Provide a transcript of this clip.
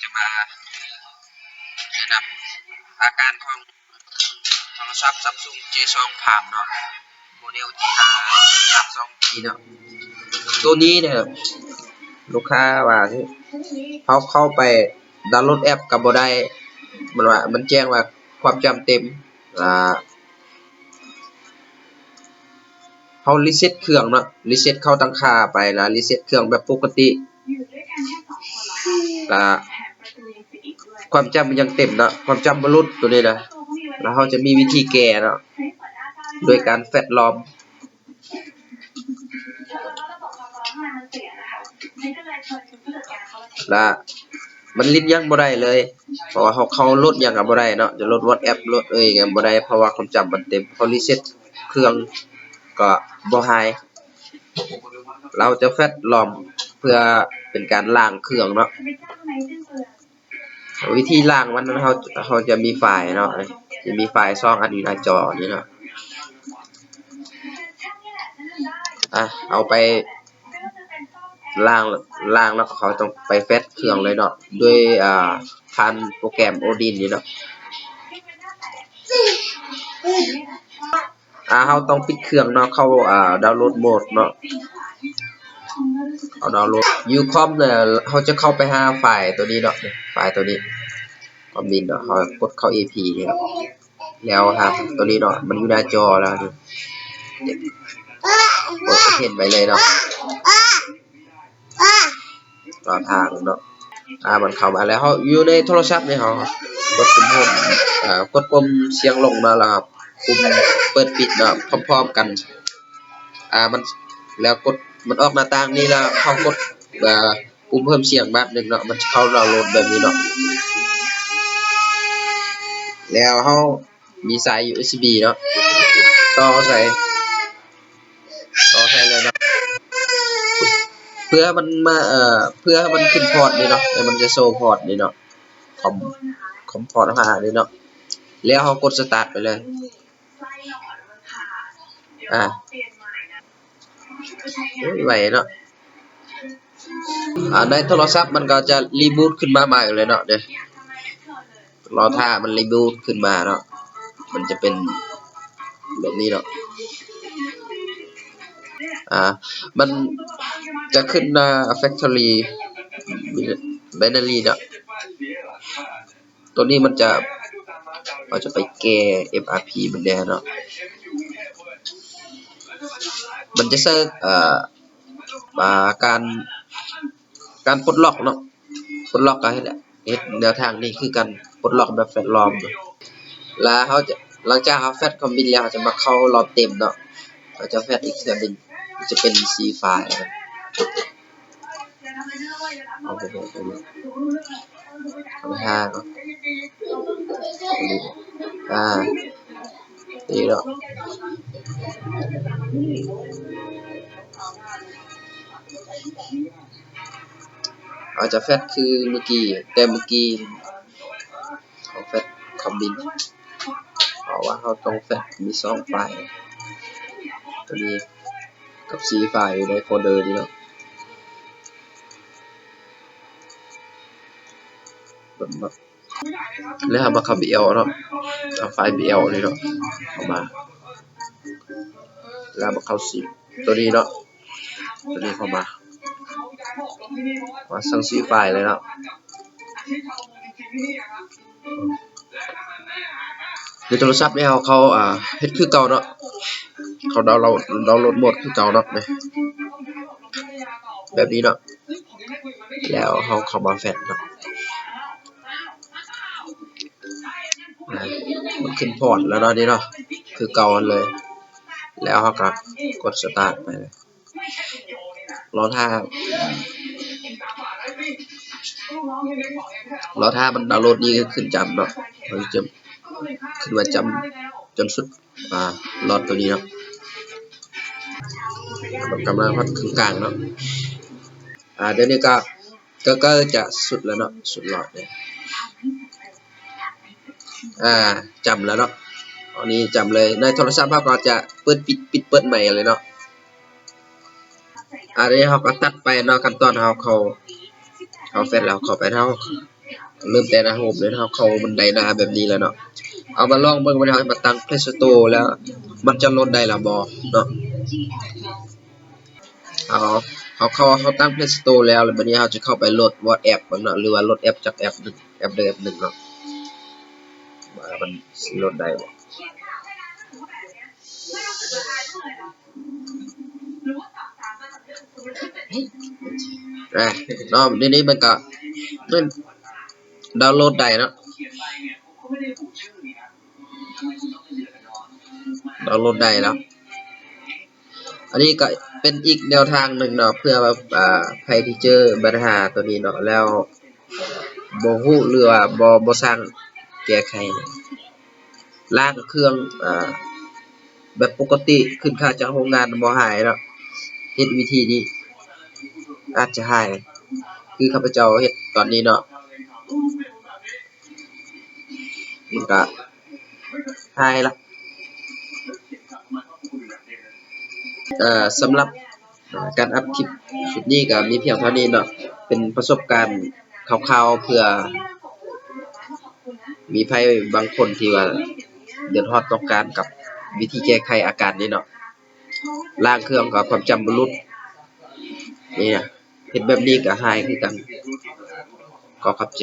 ຈະມາແນະນຳອາການຂອງໂທລະສັບ Samsung J ສອງ Prime ເນາະ ໂມເດວ G ຫ້າ ສາມສອງ G ເນາະ. ໂຕນີ້ເນຍ ລູກຄ້າວ່າເຮົາເຂົ້າໄປດາວໂຫຼດແອັບກໍບໍ່ໄດ້ ມັນວ່າ ມັນແຈ້ງວ່າຄວາມຈຳເຕັມ ອ່າ ເຮົາຣີເຊັດເຄື່ອງເນາະ ຣີເຊັດເຂົ້າຕັ້ງຄ່າໄປ ແລ້ວຣີເຊັດເຄື່ອງແບບປົກກະຕິ ກະຄວາມຈຳມັນຍັງເຕັມເນາະ ຄວາມຈຳບໍ່ຫຼຸດໂຕນີ້ນະ ແລ້ວເຮົາຈະມີວິທີແກ້ເນາະ ໂດຍການແຟດລອມ ລະມັນຫຼິ້ນຫຍັງບໍ່ໄດ້ເລີຍ ເພາະວ່າເຮົາເຂົ້າໂຫຼດຫຍັງກໍບໍ່ໄດ້ເນາະ ຈະໂຫຼດ WhatsApp ໂຫຼດເອີຍຫຍັງບໍ່ໄດ້ ເພາະວ່າຄວາມຈຳມັນເຕັມ ເຮົາຣີເຊັດເຄື່ອງກໍບໍ່ຫາຍ ລາວຈະແຟດລອມເພື່ອເປັນການລ້າງເຄື່ອງເນາະ. ວິທີລ້າງມັນ ເຮົາ ເຮົາຈະມີໄຟລ໌ເນາະ ຈະມີໄຟລ໌ສອງອັນຢູ່ໜ້າຈໍນີ້ເນາະ ອາ ເອົາໄປລ້າງ ລ້າງແລ້ວເຮົາຕ້ອງໄປແຟດເຄື່ອງເລີຍເນາະ ໂດຍ ອາ ຜ່ານໂປຣແກຣມ Odin ນີ້ເນາະ. ອາ ເຮົາຕ້ອງປິດເຄື່ອງເນາະ ເຂົ້າ ອາ ດາວໂຫຼດໂໝດເນາະ ເອົາດາວໂຫຼດຢູ່ຄອມ ແລ້ວເຮົາຈະເຂົ້າໄປຫາໄຟລ໌ໂຕນີ້ເນາະ ໄຟລ໌ໂຕນີ້ ຄອມນີ້ເນາະ ເຮົາກົດເຂົ້າ ເອພີ ນີ້ເນາະ ແລ້ວຫາໂຕນີ້ເນາະ ມັນຢູ່ໜ້າຈໍແລ້ວນີ້ ກົດ ເຫັນໄປເລີຍເນາະ. ຕໍ່ທາງເນາະ ອາ ມັນເຂົ້າມາແລ້ວ ເຮົາຢູ່ໃນໂທລະສັບນີ້ ເຮົາກົດປຸ່ມໂຮມ ອາ ກົດປຸ່ມສຽງລົງເນາະ ແລ້ວກໍປຸ່ມເປີດປິດເນາະ ພ້ອມໆກັນ ອາ ມັນ ແລ້ວກົດ ມັນອອກໜ້າຕ່າງນີ້ ແລ້ວເຮົາກົດ ອາ ປຸ່ມເພີ່ມສຽງບາດໜຶ່ງເນາະ ມັນຈະເຂົ້າດາວໂຫຼດແບບນີ້ເນາະ ແລ້ວເຮົາ ມີສາຍ ຢູເອັສບີ ເນາະ ຕໍ່ໃສ່ ຕໍ່ໃສ່ເລີຍເນາະ ເພື່ອມັນມາ ເອີ ເພື່ອໃຫ້ມັນຂຶ້ນພອດນີ້ເນາະ ໃຫ້ມັນຈະໂຊພອດນີ້ເນາະ ຄອມ ຄອມພອດຫ້ານີ້ເນາະ ແລ້ວເຮົາກົດສະຕາດໄປເລີຍ ອາ ໂອ້ຍ ໄວເນາະ ອາ ໃນໂທລະສັບມັນກໍຈະຣີບູດຂຶ້ນມາໃໝ່ເລີຍເນາະ ເດີ ລໍຖ້າມັນຣີບູດຂຶ້ນມາເນາະ ມັນຈະເປັນແບບນີ້ເນາະ ອາ ມັນຈະຂຶ້ນໜ້າ Factory Binary ເນາະ. ໂຕນີ້ມັນຈະ ເຮົາຈະໄປແກ້ ເອັມອາພີ ມັນແດ່ເນາະ ມັນຈະໃຊ້ ເອີ ອາ ການ ການປົດລັອກເນາະ ປົດລັອກກໍເຮັດ ເຮັດແນວທາງນີ້ຄືກັນ ປົດລັອກແບບແຟດລອມ ແລ້ວເຮົາຈະ ຫຼັງຈາກເຮົາແຟດຄອມບິນແລ້ວ ເຮົາຈະມາເຂົ້າລອບເຕັມເນາະ ເຮົາຈະແຟດອີກເທື່ອໜຶ່ງ ຈະເປັນສີຟ້າ ເອົາໄປເບິ່ງ ເອົາໄປຫາເນາະ ອາ ນີ້ເນາະ ອາດຈະແຟດຄືມື້ກີ້ ແຕ່ມື້ກີ້ເຮົາແຟດຄອມບິນ ເພາະວ່າເຮົາຕ້ອງແຟດມີສອງໄຟລ໌ ໂຕນີ້ ກັບສີ່ໄຟລ໌ຢູ່ໃນໂຟນເດີນີ້ເນາະ ແລ້ວເຮົາມາເຂົ້າບີແອວເນາະ ເອົາໄຟລ໌ບີແອວນີ້ເນາະ ເຂົ້າມາ ແລ້ວມາເຂົ້າຊີ ໂຕນີ້ເນາະ ໂຕນີ້ເຂົ້າມາ ມາສັ່ງຊີໄຟລ໌ເລີຍເນາະ. ໃນໂທລະສັບນີ້ເຮົາ ເຮົາ ອ່າ ເຮັດຄືເກົ່າເນາະ ເຮົາດາວໂຫຼດ ດາວໂຫຼດໂໝດຄືເກົ່າເນາະ ແບບນີ້ເນາະ ແລ້ວເຮົາເຂົ້າມາແຟດເນາະ ອາ ມັນຂຶ້ນພອດແລ້ວເນາະ ນີ້ເນາະ ຄືເກົ່າຫັ້ນເລີຍ ແລ້ວເຮົາກໍກົດສະຕາດໄປ ລໍຖ້າ ລໍຖ້າມັນດາວໂຫຼດນີ້ຂຶ້ນຈຳເນາະ ມັນຈະຂຶ້ນມາຈຳຈົນສຸດ ອ່າ ລອດໂຕນີ້ເນາະ ມັນກຳລັງຮອດເຄິ່ງກາງເນາະ ອ່າ ດຽວນີ້ກໍ ກໍໃກ້ຈະສຸດແລ້ວເນາະ ສຸດລອດເລີຍ ອ່າ ຈຳແລ້ວເນາະ ອັນນີ້ຈຳເລີຍ ໃນໂທລະສັບເຮົາກໍຈະເປີດປິດ ປິດເປີດໃໝ່ເລີຍເນາະ. ອັນນີ້ເຮົາກໍຕັດໄປເນາະ ຂັ້ນຕອນເຮົາເຂົ້າ ເຮົາແຟດແລ້ວເຂົ້າໄປ ເຮົາເລີ່ມແຕ່ໜ້າໂຮມເລີຍ ເຮົາເຂົ້າບັນໄດໜ້າແບບນີ້ແລ້ວເນາະ. ເອົາ ມາລອງເບິ່ງ ວັນນີ້ເຮົາມາຕັ້ງ Play Store ແລ້ວ ມັນຈະໂຫຼດໄດ້ແລ້ວບໍ່ເນາະ. ເຮົາ ເຮົາເຂົ້າ ເຮົາຕັ້ງ Play Store ແລ້ວ ແລ້ວບັດນີ້ເຮົາຈະເຂົ້າໄປໂຫຼດ WhatsApp ເບິ່ງເນາະ ຫຼືວ່າໂຫຼດແອັບຈັກແອັບໜຶ່ງ ແອັບໃດແອັບໜຶ່ງເນາະ ວ່າມັນຊິໂຫຼດໄດ້ບໍ່. ອ່າ ເນາະ ດຽວນີ້ມັນກໍ ມັນດາວໂຫຼດໄດ້ເນາະ ດາວໂຫຼດໄດ້ແລ້ວ. ອັນນີ້ກໍເປັນອີກແນວທາງໜຶ່ງເນາະ ເພື່ອແບບ ອ່າ ໃຜທີ່ເຈີບັນຫາໂຕນີ້ເນາະ ແລ້ວບໍ່ຮູ້ ຫຼືວ່າບໍ່ ບໍ່ຊ່າງແກ້ໄຂ ລ້າງເຄື່ອງ ອ່າ ແບບປົກກະຕິ ຂຶ້ນຄ່າຈາກໂຮງງານບໍ່ຫາຍເນາະ ເຮັດວິທີນີ້ອາດຈະຫາຍ ຄືຂ້າພະເຈົ້າເຮັດຕອນນີ້ເນາະ ມັນກະຫາຍລະ. ເອີ ສຳລັບການອັດຄລິບຊຸດນີ້ກໍມີພຽງເທົ່ານີ້ເນາະ ເປັນປະສົບການຄ່າວໆ ເພື່ອມີໃຜບາງຄົນທີ່ວ່າເດືອດຮ້ອນຕ້ອງການກັບວິທີແກ້ໄຂອາການນີ້ເນາະ ລ້າງເຄື່ອງກໍຄວາມຈຳບໍ່ຫຼຸດ ນີ້ນະ ເຮັດແບບນີ້ກໍຫາຍຄືກັນ. ຂໍຂອບໃຈ.